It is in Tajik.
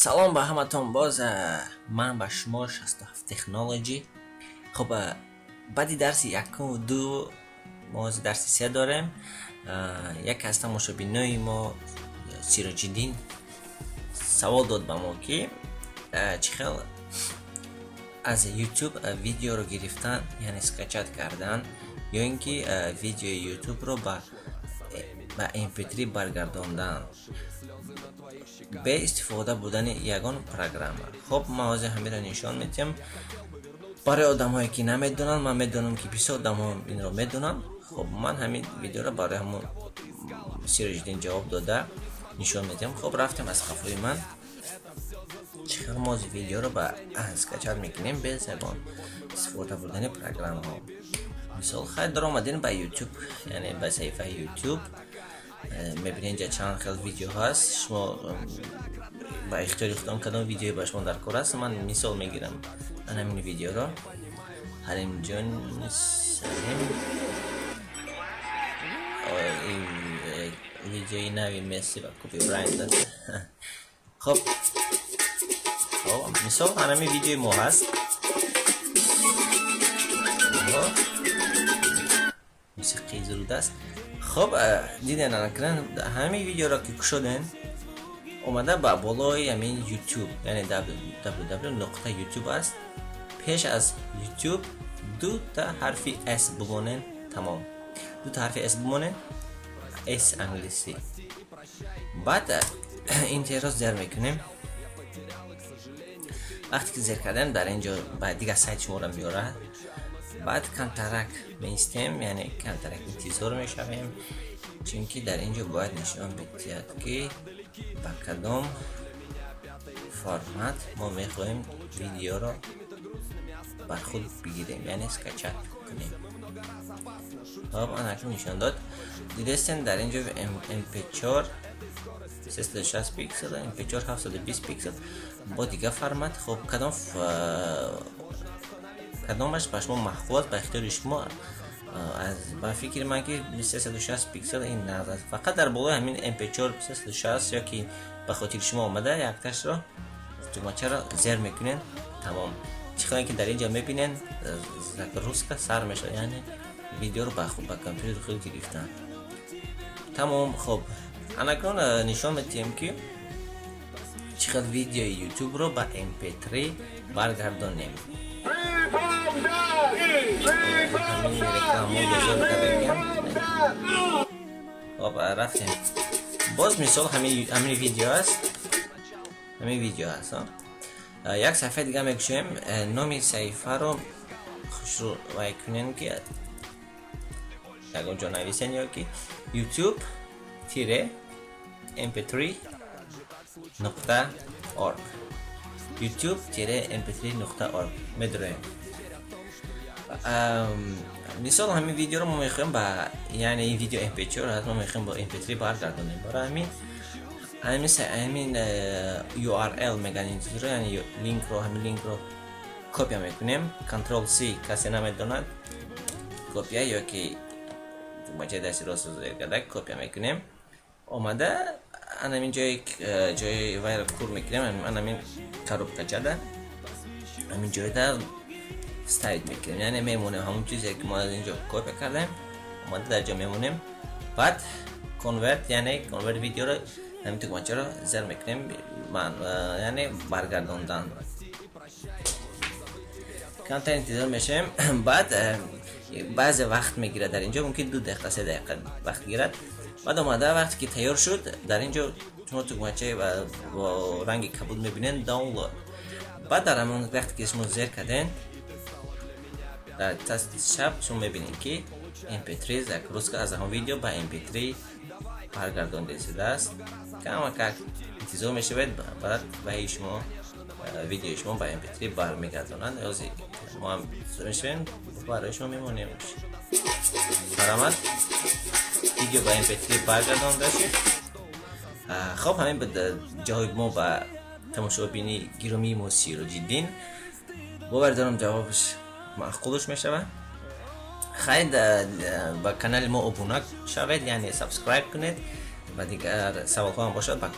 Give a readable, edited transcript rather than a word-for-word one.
Салом ба ҳаматон. Боз ман ба шумо 67 технологи. Хуб, баъди дарси якум ду мо ҳозир дарси се дорем. Яке аз тамошобинои мо, Сироҷиддин, савол дод ба мо, ки чӣ хел аз YouTube видеоро гирифтан, яъне скачать кардан ё ин ки видеои YouTubeро ба mp3 баргардондан бе истифода будани ягон программа. Хуб, ман ҳозир ҳаминро нишон медиҳам барои одамҳое, ки намедонанд. Ман медонам, ки бисёр одамҳо инро медонанд. Хуб, ман ҳамин видеоро барои ҳамон Сироҷиддин ҷавоб дода нишон медиҳам. Хуб, рафтем аз қафои ман, чӣ хел мо видеоро ба скачать мекунем без ягон истифода бурдани программаҳо. Мисол, хайр, даромадем ба YouTube, яъне ба саҳифаи YouTube. Мебинед, инҷа чанд хел видео ҳаст. Шумо ба ихтиёри худам кадом видеое ба шумо дар кор аст. Ман мисол мегирам ан ҳамин видеоро, Ҳалимҷон Салим, видеои нави Месси ва Коби Брайант аст. Хуб, мисол, ҳанами видеои мо ҳаст, мусиқии зуруд аст. Хуб, диден, анакран ҳамин видеоро ки кушоден, омада ба болои ҳамин YouTube, яъне www.youtube аст. Пеш аз YouTube дута ҳарфи S бимонен, тамом. Дута ҳарфи S бимонен, S англисӣ. Баъд интерро зер мекунем. Вақте ки зер кардем, дар ин ҷо ба дигар сайт шуморо меорад. Баъд камтарак меистем, яъне камтарак интизор мешавем, чунки дар ин ҷо бояд нишон бидиҳад, ки ба кадом формат мо мехоҳем видеоро бар худ бигирем, яъне скачать кунем. Хоб, анакун нишон дод. Дидестен, дар ин ҷо mp4 360 пиксел, mp4 720 пиксел бо дигар формат. Хоб, кадомаш ба шумо маъқул аст, ба ихтиёри шумо. Аз ба фикри ман, ки 360 пиксел ин нағз аст. Фақат дар болои ҳамин mp4 360 ё ки ба хотири шумо омада, якташро тугмачаро зер мекунен, тамом. Чӣ хеле ки дар ин ҷо мебинен, загрузка сар мешавад, яъне видеоро ба компютери худ гирифтан, тамом. Хоб, анакнун нишон медиҳем, ки чӣ хел видеои ютубро ба mp3 баргардонем. Ҳамин рекламао безор кардагиам. Хоб, рафтем боз. Мисол, ҳамин видео аст, ҳамин видео аст. Як саҳифаи дига мекушоем. Номи саҳифаро хушрӯ вай кунем, ки ягон ҷо нависен ё ки youtube-mp3.org, youtube-mp3.org медроем. Мисол, ҳамин видеоро мо мехоҳем ба, яъне ин видео mp4 аст, мо мехоҳем бо mp3 баргардонем. Барои ҳамин url мегӯянд ин чизро, яъне линкро, ҳамин линкро копия мекунем, Ctrl C. Касе намедонад, копия ё ки тугмачаи дасти рост зер карда копия мекунем. Омада анамин ҷои вайро кур мекунем, анамин коробкачада, ҳамин ҷойда вставить мекунем, яъне мемонем. Ҳамон чизе ки мо аз ин ҷо копия кардем, омада дар ҷо мемонем. Баъд convert, яъне convert видеоро, ҳамин тугмачаро зер мекунем, яъне баргардондан. Камтар интизор мешавем. Баъд баъзе вақт мегирад, дар ин ҷо мумкин 2 дақиқа, 3 дақиқа вақт гирад. Баъд омада, вақте ки тайёр шуд, дар ин ҷо шумо тугмачаи бо ранги кабуд мебинед, download. Баъд дар ҳамон вақте ки шумо зер карден, дар дасти чап шумо мебинед, ки mp3 загрузка аз ҳамон видео ба mp3 баргардонда шудааст. Камакак интизор мешавед, баъд ваи шумо видеои шумо ба mp3 бармегардонанд. Ҳозир мо ҳам интизор мешавем, барои шумо мемонем. Баромад, видео ба mp3 баргардонда шуд. Хоб, ҳамин буд ҷавоби мо ба тамошобини гиромии мо Сироҷиддин. Бовар дорам, ҷавобаш маъқулш мешавад. Хайр, ба канали мо обуна шавед, яъне subscribe кунед, ва дигар саволҳо ҳам бошад, ба